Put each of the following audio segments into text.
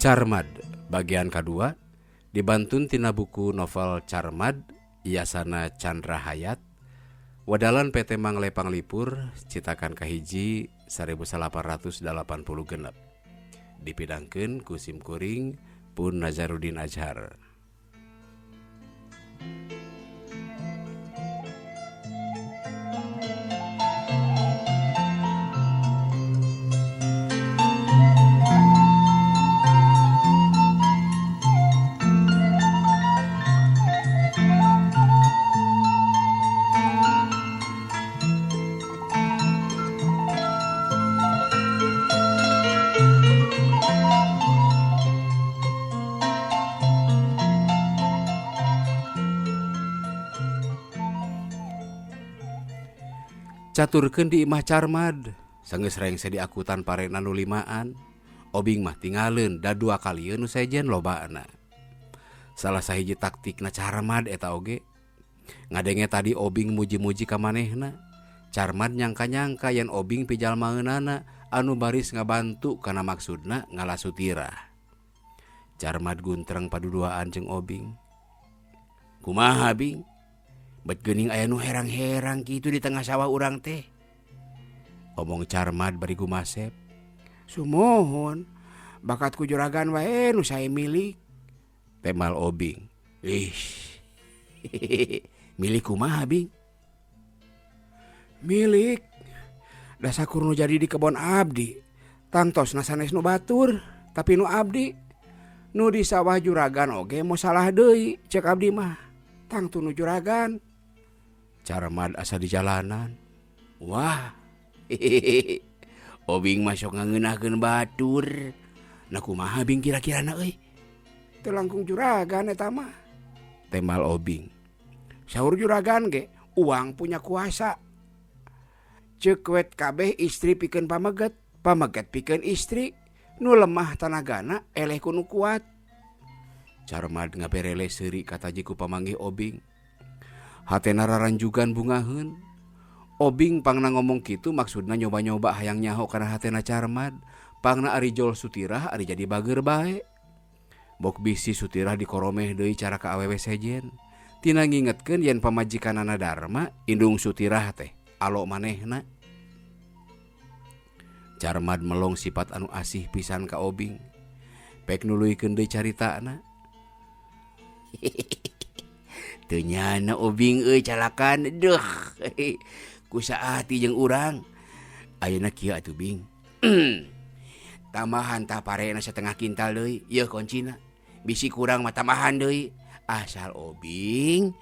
Carmad bagian kadua dibantun tina buku novel Carmad Yasana Chandra Hayat wadalan PT Mangle Panglipur citakan kahiji 1886 dipidangkeun ku simkuring pun Nazarudin Azhar. Caturkeun di imah Carmad sanggeus rengse diakutan parena nu limaan Obing mah tingaleun da dua kalieun nu sejen lobana. Salah sahiji taktikna Carmad eta oge ngadenge tadi Obing muji-muji ka manehna. Carmad nyangka-nyangka yen Obing pijalmaeunana anu baris ngabantu kana maksudna ngala Sutirah. Carmad guntreng paduduaan jeung Obing. Kumaha Bing? Bet geuning aya nu herang-herang kitu di tengah sawah urang teh. Omong Carmad bari gumasep. Sumohon, bakat ku juragan wae nu sae milik. Temal Obing. Ih. Milik kumaha Bing? Milik. Dasakur nu jadi di kebon abdi. Tangtosna sanes nu batur, tapi nu abdi nu di sawah juragan oge mo salah deui cek abdi mah. Tangtu nu juragan. Carmad asa di jalanan. Wah. Obing masuk ngangeunahkeun batur. Nah kumaha Bing kira-kirana euy? Teu langkung juragan eta mah. Temal Obing. Saur juragan ge uang punya kuasa. Ceuk wet kabeh istri pikeun pameget, pameget pikeun istri. Nu lemah tanagana eleh ku nu kuat. Carmad ngaberele seuri kataji ku pamanggih Obing. Hatena raranjugan bungaheun. Obing pangna ngomong kitu maksudna nyoba-nyoba hayang nyaho kana hatena Carmad. Pangna ari jol Sutirah ari jadi bager bae. Bok bisi Sutirah dikoromeh deui cara ka awewe sejen. Tina ngingetkeun yen pamajikanana Darma indung Sutirah teh alo manehna. Carmad melong sifat anu asih pisan ka Obing. Pek nuluykeun deui caritana. Teu nyana Obing euy calakan deuh. Ku saati jeung urang. Ayeuna kieu atuh Bing. Tambahan tah parena setengah kintal deui, ieu kuncina. Bisi kurang mah tambahan deui. Asal Obing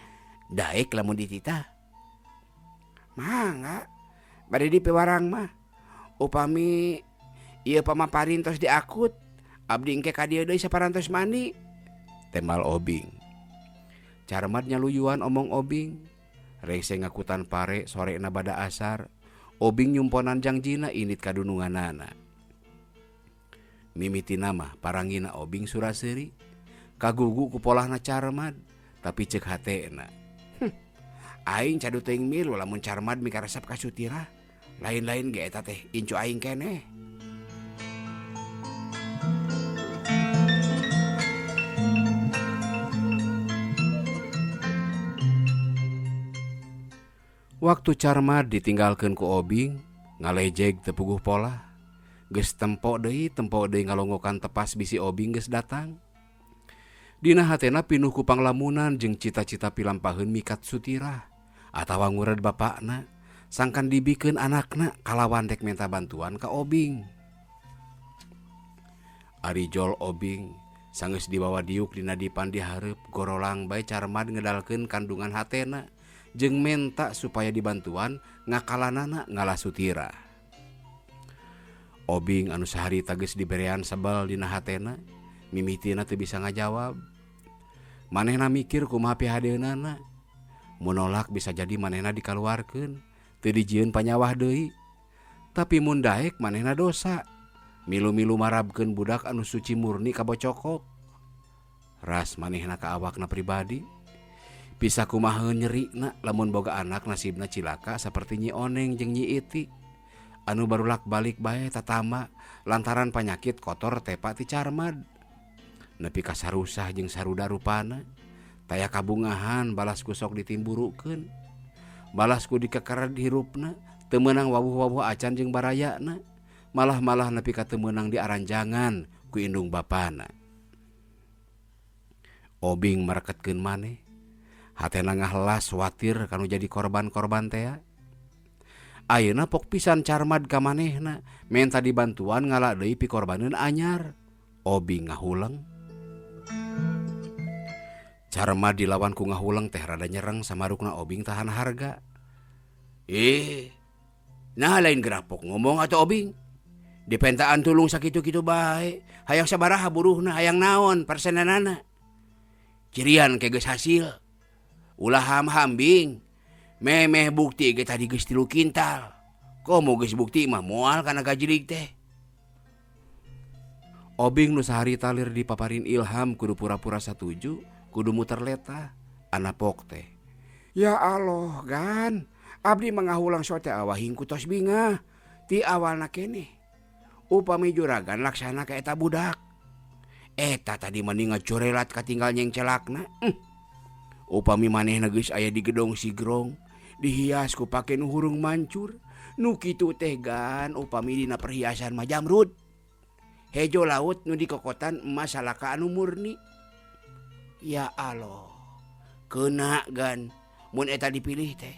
daek lamun dititah. Mangga bade dipiwarang mah. Upami ieu pamaparin tos diakut, abdi engke ka dieu deui saparantos mandi. Temal Obing. Carmad nyaluyuan omong Obing. Rengse ngakutan pare sorena bada asar. Obing nyumponan jangjina init kadununganana. Mimitina mah parangina Obing suraseuri. Kagugu ku polahna Carmad, tapi ceuk hatena. Aing cadu teuing milu lamun Carmad mikaresep ka Sutirah. Lain-lain ge eta teh incu aing keneh. Waktu Carmad ditinggalkeun ku Obing, ngalejeg teu puguh polah. Geus tempo deui ngalongokan tepas bisi Obing geus datang. Dina hatena pinuh ku panglamunan jeung cita-cita pilampaheun mikat Sutirah atawa ngured bapakna, sangkan dibikeun anakna kalawan dek menta bantuan ka Obing. Ari jol Obing sanggeus dibawa diuk dina dipan dihareup gorolang bae Carmad ngedalkeun kandungan hatena jeung menta supaya dibantuan ngakalanana ngalah Sutirah. Obing anu saharita geus diberean sebel dina hatena, mimitina teu bisa ngajawab. Manehna mikir kumaha pihadeunana. Mun nolak bisa jadi manehna dikaluarkeun, teu dijieun panyawah deui. Tapi mun daek manehna dosa. Milu-milu marabkeun budak anu suci murni kabocokok. Ras manehna ka awakna pribadi. Bisa kumaha nyerina lamun boga anak nasibna cilaka saperti Nyi Oneng jeung Nyi Iti anu barulak balik bae tatama lantaran panyakit kotor tepa ti Carmad. Nepi ka sarusah jeung saruda rupana. Taya kabungahan balas ku sok ditimburukeun. Balas ku dikekered hirupna, teu meunang wawuh-wawuh acan jeung barayana. Malah-malah nepi ka teu meunang diaranjangan ku indung bapana. Obing mereketkeun maneh. Hatena ngahelas watir kanu jadi korban-korban tea. Ayeuna pok pisan Carmad ka manehna, menta dibantuan ngala deui pikorbaneun anyar. Obing ngahuleng. Carmad dilawan ku ngahuleng teh rada nyereng samarukna Obing tahan harga. Nah lain gerapok ngomong atau Obing. Dipentaan tulung sakitu-kitu bae, hayang sabaraha buruhna, hayang naon persenanana. Cirian ke geus hasil. Ulah ham-hambing. Memeh bukti ge tadi geus 3 kintal. Komo geus bukti mah moal kana gajilig teh. Obing nu saharita lir dipaparin Ilham kudu pura-pura satuju, kudu muter letah, anapok teh. Ya Allah gan, abdi mangahulang sote awahing ku tos bingah ti awalna keneh. Upami juragan laksana ka eta budak. Eta tadi mending ngacorelat katinggal nyengcelakna. Upami manehna geus aya di gedong sigrong, dihias ku pake nu hurung mancur, nu kitu teh gan upami dina perhiasan mah jamrud. Hejo laut nu dikokotan emas salaka anu murni. Ya Allah, kena gan mun eta dipilih teh.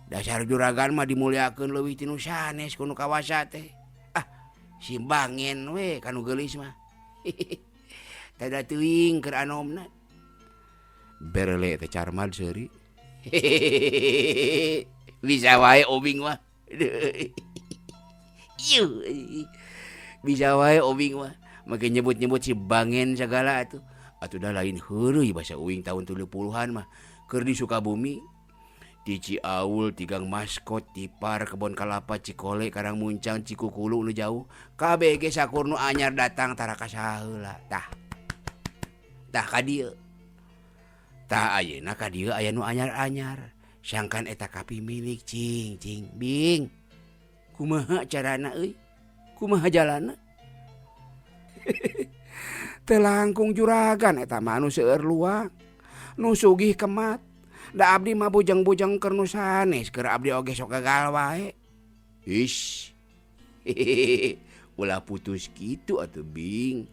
Dasar juragan mah dimuliakeun leuwih ti nu sanes ku nu kawasa teh. Ah, simbangin we kanu geulis mah. Tada teuing keur anomna. Berele teh Carmad seuri. Bisa wae Obing mah. Ieu. Bisa wae Obing mah. Make nyebut-nyebut si bangen segala atuh. Atuh dah lain heureuy basa uing tahun 70-an mah. Keur di Sukabumi, di Ciaul, Tigang Maskot, Tipar, Kebon Kalapa, Cikole, Karangmuncang, Cikukulu nu jauh. Kabeh ge sakur nu anyar datang tara kasaheula. Tah. Tah ka dieu. Tah ayeuna ka dieu aya nu anyar-anyar. Sangkan eta kapimilik cing cing bing. Kumaha carana euy? Kumaha jalana? Teu langkung juragan eta mah anu seueur luang. Nu sugih kemat. Da abdi mah bujang-bujang keur nu sanes, keur abdi oge sok gagal wae. Ish. Ulah putus kitu atuh bing.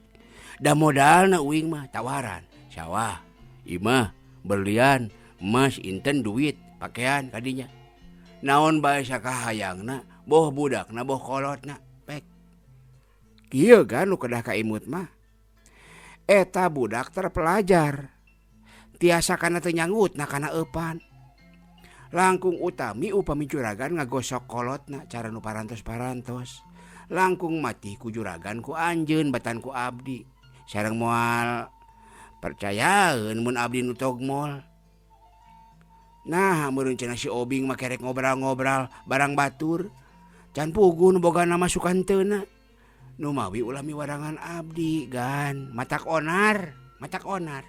Da modalna uing mah tawaran, sawah, imah, berlian, emas, inten, duit, pakaian kadinya. Naon bae sakahayangna, boh budakna, boh kolotna, pek. Kieu gan nu kedah kaimut mah. Eta budak terpelajar. Tiasa kana teu nyanggutna kana eupan. Langkung utami upami juragan ngagosok kolotna cara nu parantos-parantos. Langkung mati ku juragan ku anjeun batan ku abdi. Sareng moal percayaeun mun abdi nu togmol. Nah, meureun cenah si Obing mah kerek ngobrol-ngobrol barang batur. Can puguh nu boga nama sukanteuna. Nu mawi ulah miwarangan abdi gan, matak onar, matak onar.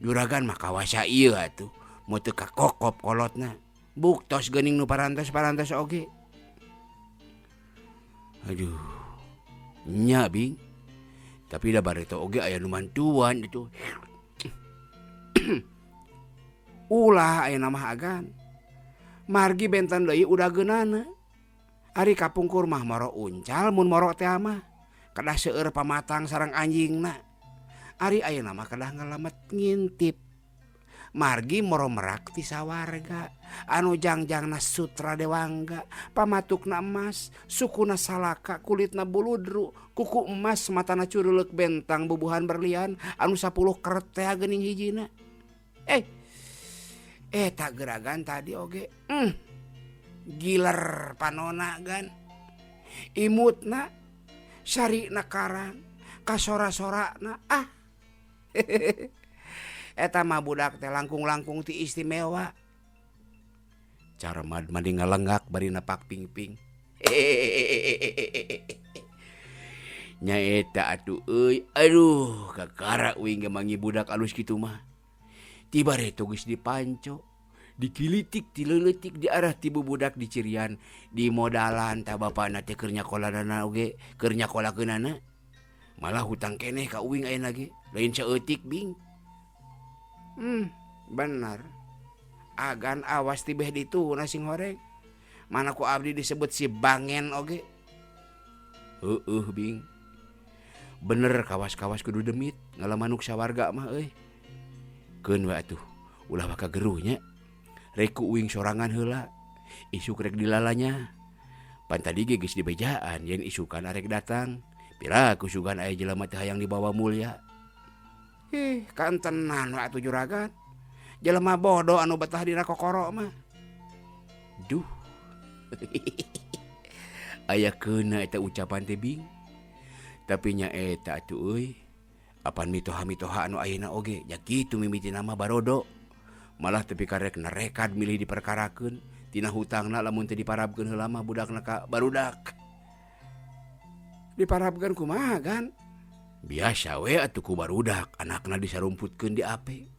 Juragan mah kawasa ieu atuh, mu teu kakokop kolotna. Buktos geuning nu parantos-parantos oge. Aduh, nya bing. Tapi da bareto oge aya nu mantuan itu. Ulah aya mah agan. Margi benten deui udah geunana. Ari kapungkur mah moro uncal mun moro teh mah. Kedah seueur pamatang sareng anjingna. Ari ayeuna mah kedah ngalamet ngintip. Margi moro merak ti sawarga. Anu jangjangna sutra dewangga, pamatukna emas, sukuna salaka, kulitna buludru, kuku emas, matana curuleuk bentang bubuhan berlian, anu 10 keret teh geuning hijina. Eta geragan tadi oge. Giler panona gan. Imutna sarina karang, kasora-sorana ah. Eta mah budak teh langkung-langkung ti istimewa. Carmad mandi ngalenggak bari napak ping-ping. Nya eta atuh euy, aduh kakara uing ge mangi budak alus kitu mah. Tiba reto geus dipanco, dikilitik, tileuletik di arah ti bubudak di cirian, di modalan ta bapana teh keur nyakolanana oge, keur nyakolakeunana. Malah hutang keneh ka uing ayeuna ge, lain saeutik bing. Bener. Agan awas tibeh ditu na sing horeng. Mana ku abdi disebut si bangen oge. Heueuh bing. Bener kawas-kawas kudu demit ngalamanuk sawarga mah euy. Keun we atuh, ulah waka geruh nya. Rek ku uing sorangan heula. Isuk rek dilalanya. Pan tadi ge geus dibejaan yen isukan arek datang. Pira ku sugan aya jelema teh hayang dibawa mulya. Ih, kantenan we atuh juragan. Jelema bodoh anu betah dina kokoro mah. Duh. Aya keuna eta ucapan teh bing. Tapi nya eta atuh euy. Apan mitoha-mitoha anu ayeuna oge nya kitu mimitina mah barodo. Malah tepi ka rek nerekad milih diperkarakeun tina hutangna lamun teu diparabkeun heula mah budakna ka barudak. Diparabkeun kumaha gan? Biasa we atuh ku barudak anakna disarumputkeun di ape.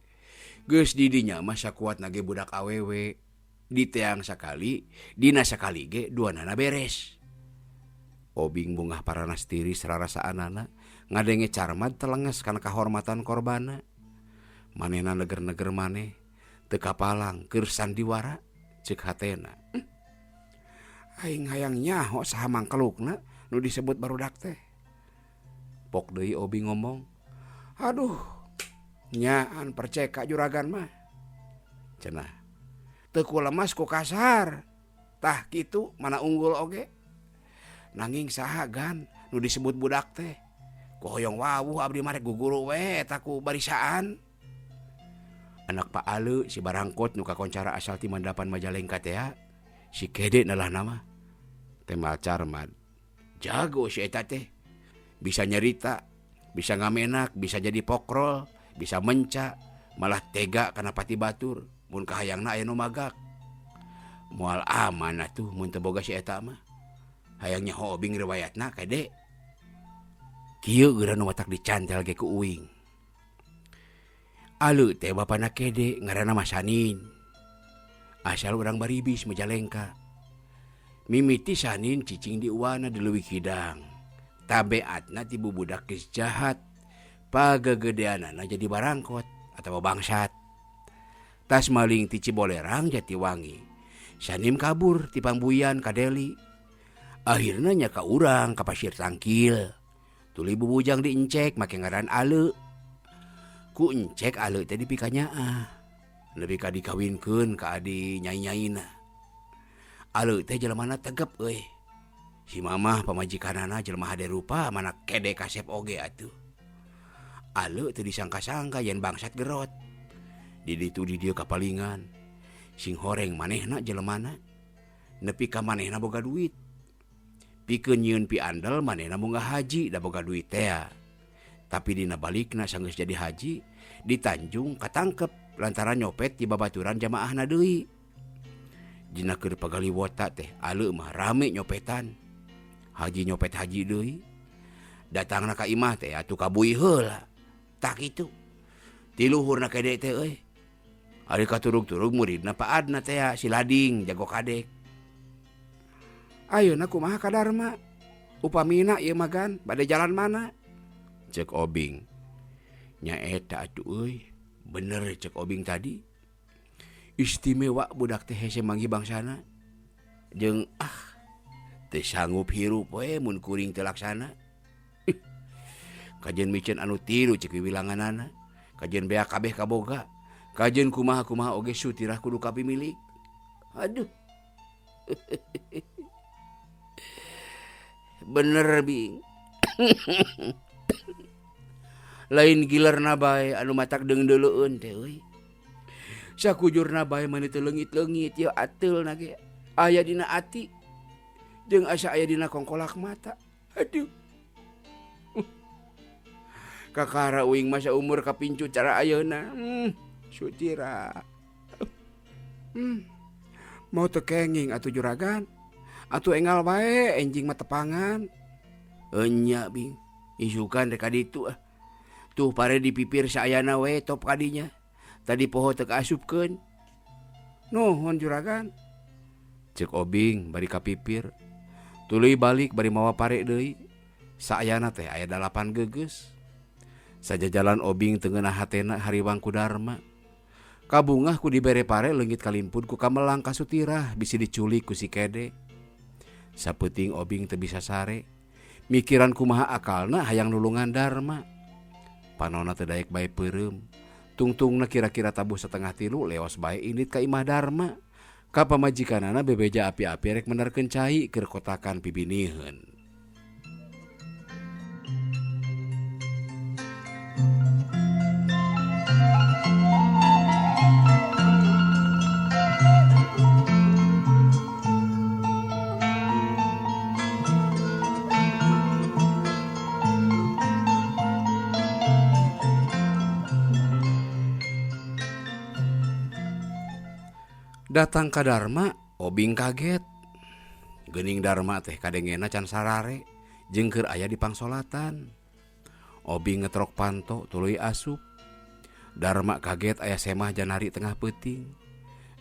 Geus di dinya mah sakuatna ge budak awewe. Diteang sakali, dina sakali ge duanana beres. Obing bungah paranas tiris rarasaanana ngadenge Carmad telenges kana kahormatan korbana. Manehna neger-neger maneh teu kapalang keur sandiwara ceuk hatena. Aing hayang nyaho saha mangkelukna nu disebut barudak teh. Pok deui Obing ngomong, aduh, nyaan perceka juragan mah. Cenah. Teu ku lemas ku kasar. Tah kitu mana unggul oge. Nanging saha gan nu disebut budak teh. Ku hoyong wawuh abdi mah rek guguru we eta ku barisaan. Anak Pak Ale si barangkot nu kakoncara asal ti Mandapan Majalengka teh si Kede nalah nama. Temal Carmad. Jago si eta teh. Bisa nyerita, bisa ngamenak, bisa jadi pokrol, bisa menca, malah tega kana pati batur. Mun kahayangna aya nu magak. Moal aman atuh mun teu boga si eta mah. Hayang nyaho Obing riwayatna Kede. Kieu geura nu matak dicantel ge ku uing. Aleu teh bapana Kede ngaranna mah Sanin. Asal urang Baribis Majalengka. Mimiti Sanin cicing di uwana di leuwih hidang. Tabeatna ti bubudak geus jahat. Pagegedeanana jadi barangkot atawa bangsat. Tas maling ti Cibolerang Jatiwangi. Sanim kabur ti Pangbuyan ka Deli. Akhirna nya ka urang ka Pasir Tangkil. Tuluy bubujang diencek make ngaran Ale. Ku encek Ale teh dipikanyaah. Nepi ka dikawinkeun ka adi nyai-nyaina. Ale teh jelemana tegep euy. Si mamah pamajikanana jelema hade rupa mana Kede kasep oge atuh. Ale teu disangka-sangka yen bangsat gerot. Di ditu di dieu kapalingan. Sing horeng manehna jelemana. Nepi ka manehna boga duit. Pikeun nyieun piandel manehna munggah haji da boga duit tea. Tapi dina balikna sanggeus jadi haji di Tanjung katangkep lantaran nyopet di babaturan jamaahna deui. Dina keur pagaliwota teh Ale mah rame nyopetan. Haji nyopet haji deui. Datangna ka imah teh atuh kabui heula. Tak kitu. Ti luhurna Kede teh euy. Ari katurug-turug muridna paadna teh si Lading jago kadek. Ayeuna kumaha kadarma? Upamina ieu mah gan bade jalan mana? Cek Obing. Nya eta atuh euy. Bener cek Obing tadi. Istimewa budak teh hese manggih bangsana. Jeung teu sanggup hirup we mun kuring teu laksana. Kajeun miceun anu tilu cek wiwilanganana. Kajeun beak kabeh kaboga. Kajeun kumaha-kumaha oge sutirah kudu kapimilik. Aduh. Bener bing. Lain gilerna bae anu matak deungdeuleueun teh euy. Sakujurna bae mani teu leungit-leungit ieu ateulna ge aya dina ati jeung asa aya dina kongkolak mata. Aduh. Kakara uing masa umur kapincu cara ayeuna. Sutira. Mau teu kenging atuh juragan. Atuh enggal wae enjing mah tepangan. Enya bing. Isukan rek ka ditu ah. Tuh pare di pipir saayana we top kadinya. Tadi poho teu kaasupkeun. Nuhun juragan. Cek Obing bari ka pipir. Tuluy balik bari mawa pare deui. Saayana teh aya 8 geges. Sajajalan Obing teu ngeunah hatena hariwang ku Darma. Kabungah ku dibere pare leungit kalimpud ku kamelang ka Sutirah bisi diculik ku si Kede. Sapeuting Obing teu bisa sare. Mikiran kumaha akalna hayang nulungan Darma. Panona teu daek bae peureum. Tungtungna kira-kira tabuh setengah tilu leos bae indit ka imah Darma. Ka pamajikanana bebeja api-api rek menerkeun cai keur kotakan pibiniheun. Datang ka Darma, Obing kaget. Geuning Darma teh kadengena can sarare, jeung keur aya di pangsolatan. Obing ngetrok panto tuluy asup. Darma kaget aya semah janari tengah peuting.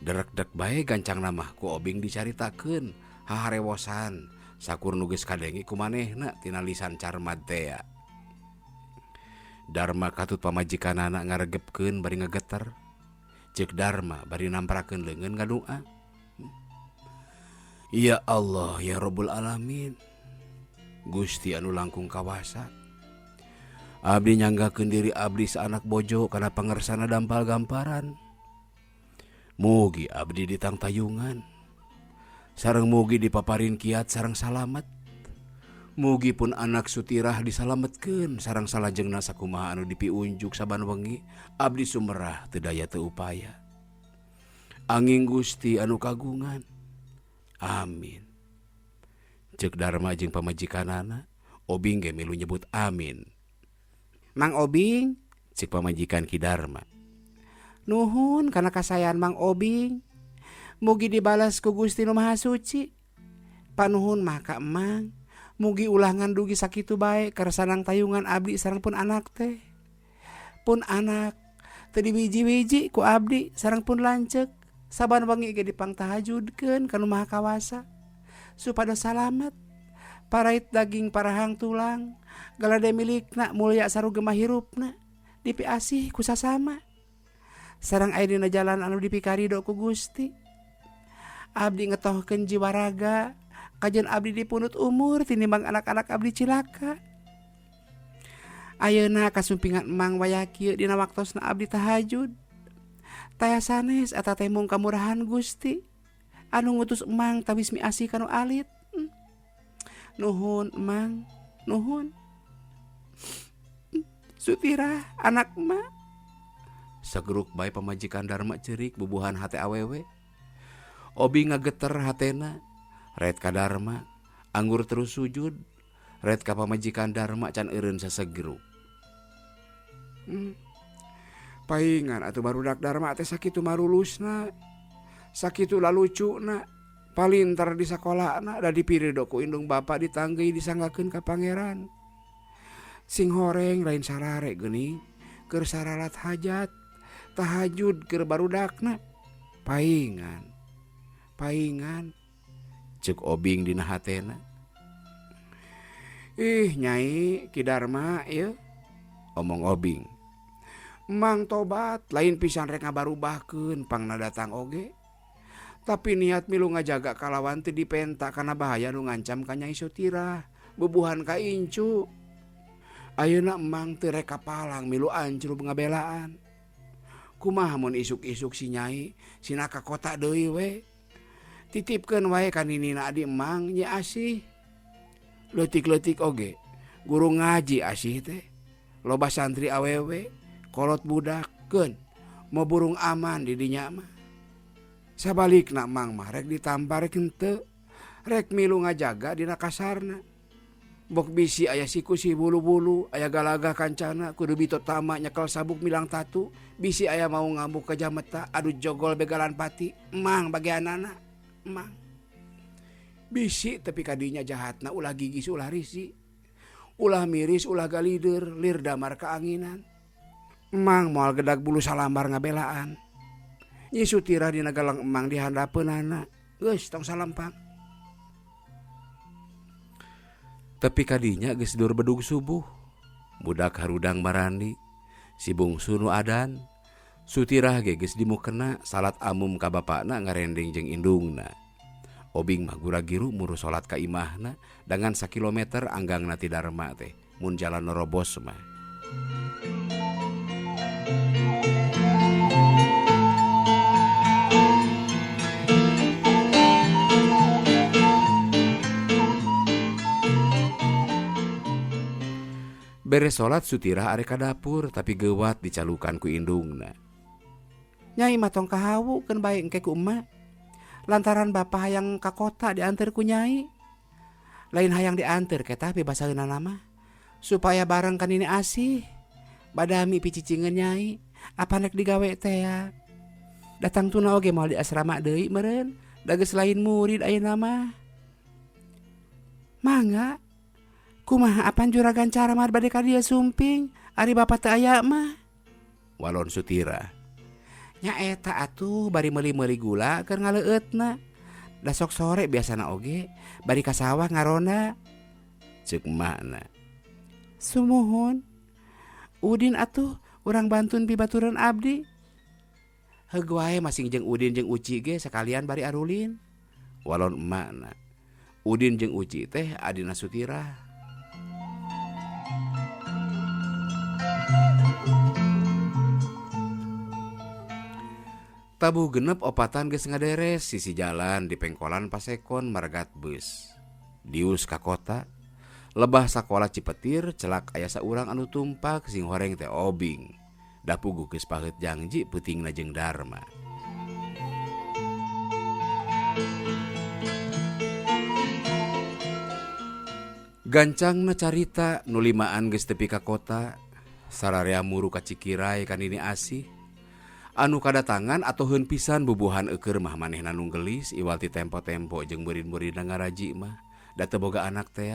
Derek-dek bae gancang namah ku Obing dicaritakeun haharewosan sakur nu geus kadenge ku manehna tina lisan Carmad tea. Darma katut pamajikanana ngaregepkeun bari ngageter. Cek Darma bari namprakeun leungeun ngadua. Ya Allah ya Rabbul Alamin. Gusti anu langkung kawasa. Abdi nyanggakeun diri abdi saanak bojo kana pangersana dampal gamparan. Mugi abdi ditangtayungan. Sareng mugi dipaparin kiat sareng salamet. Mugi pun anak Sutirah disalametkeun sareng salajengna sakumaha anu dipiunjuk saban wengi abdi sumerah teu daya teu upaya. Anging Gusti anu kagungan. Amin. Ceuk Darma jeung pamajikanana, Obing ge milu nyebut amin. Mang Obing, ceuk pamajikan Ki Darma. Nuhun kana kasayan Mang Obing. Mugi dibalas ku Gusti Nu Maha Suci. Panuhun mah ka Emang. Mugi ulah ngandugi sakitu bae karsanang tayungan abdi sareng pun anak teh. Pun anak teu diwiji-wiji ku abdi sareng pun lanceuk. Saban wengi ge dipangtahajudkeun ka Nu Maha Kawasa supados salamet. Parait daging parahang tulang, galade milikna mulya sarugema hirupna, dipiasih ku sasama. Sareng aya dina jalan anu dipikarido ku Gusti. Abdi ngetohkeun jiwa raga, kajen abdi dipunut umur tinimbang anak-anak abdi cilaka. Ayeuna kasumpingan Emang wayah kieu dina waktosna abdi tahajud. Taya sanes eta teh mung kamurahan Gusti anu ngutus Emang tawis miasih kanu alit. Nuhun Emang, nuhun. Sutirah anak emak. Sageruk bae pamajikan Darma ceurik bubuhan hate awewe. Obi ngageter hatena. Ret ka Darma, anggur terus sujud. Ret ka pamajikan Darma can eureun sasegeruk. Paingan atuh barudak Darma teh sakitu marulusna. Sakitu lalucuna. Palintar di sakolana da dipirido ku indung bapa ditanggeui disanggakeun ka pangeran. Sing horeng lain sarare geuning keur saralat hajat, tahajud keur barudakna. Paingan. Paingan ceuk Obing dina hatena. Ih Nyai Ki Darma ieu omong Obing. Mang tobat lain pisan rek ngabarubahkeun pangna datang oge. Tapi niat milu ngajaga kalawan teu dipenta kana bahaya nu ngancam ka Nyai Sutirah, bubuhan ka incu. Ayeuna Emang teu rek kapalang milu ancrub ngabelaan. Kumaha mun isuk-isuk si Nyai sina ka kota deui we. Titipkeun wae ka ninina adi Emang Nyi Asih. Leutik-leutik oge guru ngaji Asih teh. Loba santri awewe, kolot budak keun, mau burung aman di dinya mah. Sabalikna Mang mah rek ditampar rek henteu, rek milu ngajaga dina kasarna. Bok bisi aya siku si bulu-bulu, aya galagah kancana, kudu bito tama nyekel sabuk milang tatu, bisi aya mau ngamuk ka jameta, adu jogol begalan pati, Emang bagianana, Emang. Bisi tepi kadinya jahatna ulah gigis ulah risi, ulah miris ulah galider, lir damar keanginan. Emang moal gedag bulu salambar ngabelaan. Nyi Sutirah dina galang Emang dihandapeunana, geus tong salampang. Tepi kadinya geus dur bedug subuh. Budak harudang marandi, si bungsu nu adan. Sutirah ge geus dimukena salat amum ka bapakna ngarendeng jeung indungna. Obing mah gura-giru muru salat ka imahna dangan sakilometer anggangna ti Darma teh mun jalan nerobos mah. Beres salat Sutirah arek ka dapur tapi geuwat dicalukan ku indungna. Nyai mah tong kahawu keun bae engke ku emak. Lantaran bapa hayang ka kota dianter ku nyai. Lain hayang dianter ke tapi basaeunana mah supaya bareng ka nini asih. Badami picicingeun nyai, apa nek digawe teh ya. Datang tuna oge moal di asrama deui meureun, da geus lain murid ayeuna mah. Mangga. Kumaha apan juragan Caramad bade ka dieu sumping, ari bapa teu aya mah. Walon Sutirah. Nya eta atuh bari meuli-meuli gula keur ngaleueutna. Da sok sore biasana oge bari ka sawah ngaronda. Ceuk emakna. Sumuhun. Udin atuh urang bantun pibaturan abdi. Heug wae masing jeung Udin jeung Uci ge sakalian bari arulin. Walon emakna. Udin jeung Uci teh adina Sutirah. Tabuh genep opatan geus ngaderes sisi jalan di pengkolan pasekon margat beus. Dius ka kota, lebah sakola Cipetir celak aya saurang anu tumpak sing horeng teh Obing. Da puguh geus paheut jangji peutingna jeung Darma. Gancangna carita nu limaan geus tepi ka kota, sararea muru ka Cikirai ka Nini Asih. Anu kadatangan atoheun pisan bubuhan eueur mah manehna nu geulis iwal ti tempo-tempo jeung murid-muridna ngaraji mah da teu boga anak teh.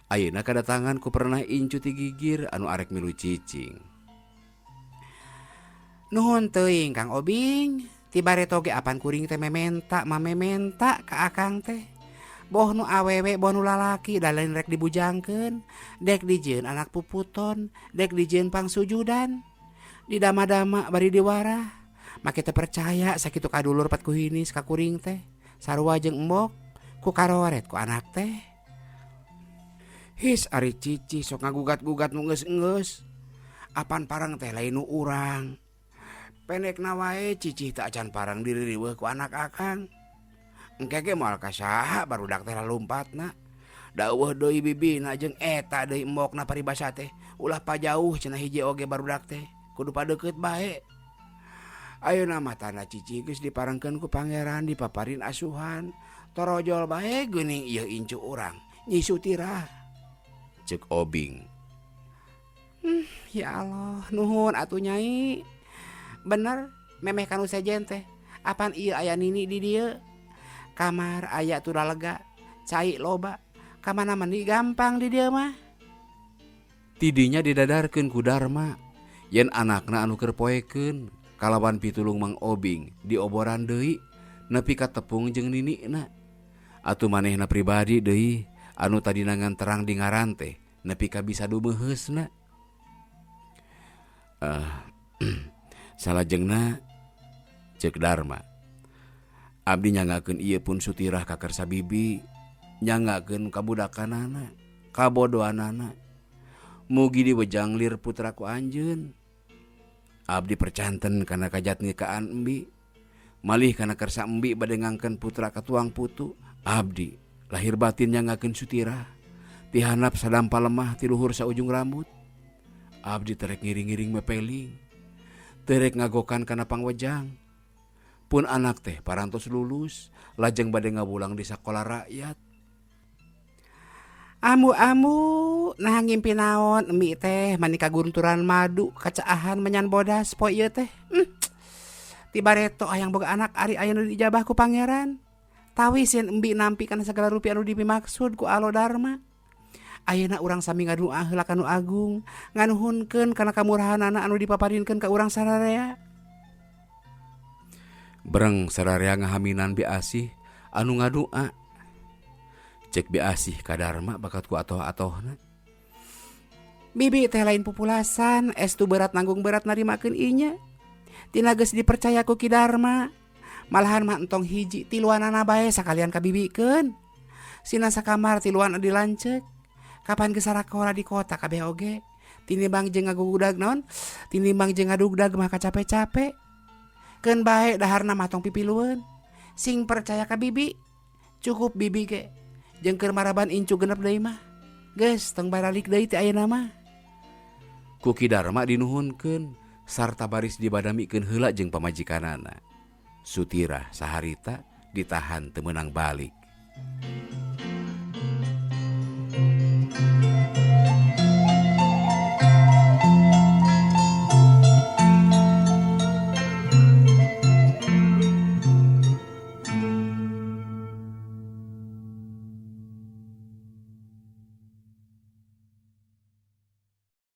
Ayeuna kadatangan ku pernah incu ti gigir anu arek milu cicing. Nuhun teuing Kang Obing, ti bareto ge apan kuring teh mementa mamementa ka akang teh. Boh nu awewe boh nu lalaki da lain rek dibujangkeun, dek dijieun anak puputon, dek dijieun pangsujudan. Didama-dama bari diwarah. Make teu percaya sakitu kadulur pat kuhinis ka kuring teh. Sarua jeung embok ku karoret ku anak teh. His ari cici sok ngagugat-gugat nu geus-geus. Apan parang teh lain nu urang. Pendekna wae cici teh acan parang diririweuh ku anak akang. Engke ge moal ka saha barudak teh lalumpatna. Da eueuh deui bibina jeung eta deui embokna paribasa teh. Ulah pajauh cenah hiji oge barudak teh. Kudu padeukeut bae. Ayeuna mah tanda cici geus diparengkeun ku pangeran dipaparin asuhan. Torojol bae geuning ieu incu urang. Nyi Sutirah. Ceuk Obing. Ya Allah, nuhun atuh nyai. Bener memeh kanu sejen teh. Apan ieu aya nini di dieu? Kamar aya tuh lega, cai loba. Kamana mandi gampang di dieu mah. Tidinya didadarkeun ku Darma. Yen anakna anu keur poekeun kalawan pitulung Mang Obing dioboran deui nepi ka tepung jeung ninina. Atuh manehna pribadi deui anu tadina ngan terang di ngaran teh nepi ka bisa dumeuheusna. Salajengna ceuk Darma. Abdi nyangakeun ieu pun Sutirah ka kersa bibi, nyangakeun kabudakanana, kabodohanana. Mugi diwejang lir putraku anjeun. Abdi percanten kana kajatnikaan embi. Malih kana kersa embi bade ngangkeun putra ka tuang putu. Abdi lahir batin nyangakeun Sutirah. Tihanap sadampa lemah ti luhur saujung rambut. Abdi terek ngiring-ngiring mepeling. Terek ngagokan kana pangwejang. Pun anak teh parantos lulus, lajeng bade ngawulang di sakola rakyat. Ambu-ambu nah ngimpi naon emi teh mani kagunturan madu kacaahan menyan bodas poe ieu teh. Ti bareto hayang boga anak ari aya nu diijabah ku pangeran. Tawisin embi nampi kana sagala rupi anu dipimaksud ku Alo Darma. Ayeuna urang sami ngadua heula ka nu agung, nganuhunkeun kana kamurahanana anu dipaparinkeun ka urang sararea. Breng sararea ngahaminan bi asih anu ngadua. Cek Bi Asih ka Darma bakat ku atoh-atohna. Bibi teh lain pupulasan, estu berat nanggung berat narimakeun inya. Tina geus dipercaya ku Ki Darma. Malahan mah entong hiji tiluanana bae sakalian kabibikeun. Sina sakamar tiluan di lanceuk. Kapan geus sarakola di kota kabeh oge. Tinimbang jeung ngagugudag naon? Tinimbang jeung ngadugdag mah kacape-cape. Keun bae daharna mah tong pipilueun. Sing percaya ka bibi. Cukup bibi ge. Jeung keur maraban incu genep deui mah. Geus tong baralik deui ti ayeuna mah. Ku Ki Darma dinuhunkeun sarta baris dibadamikeun heula jeung pamajikanana. Sutirah saharita ditahan teu meunang balik.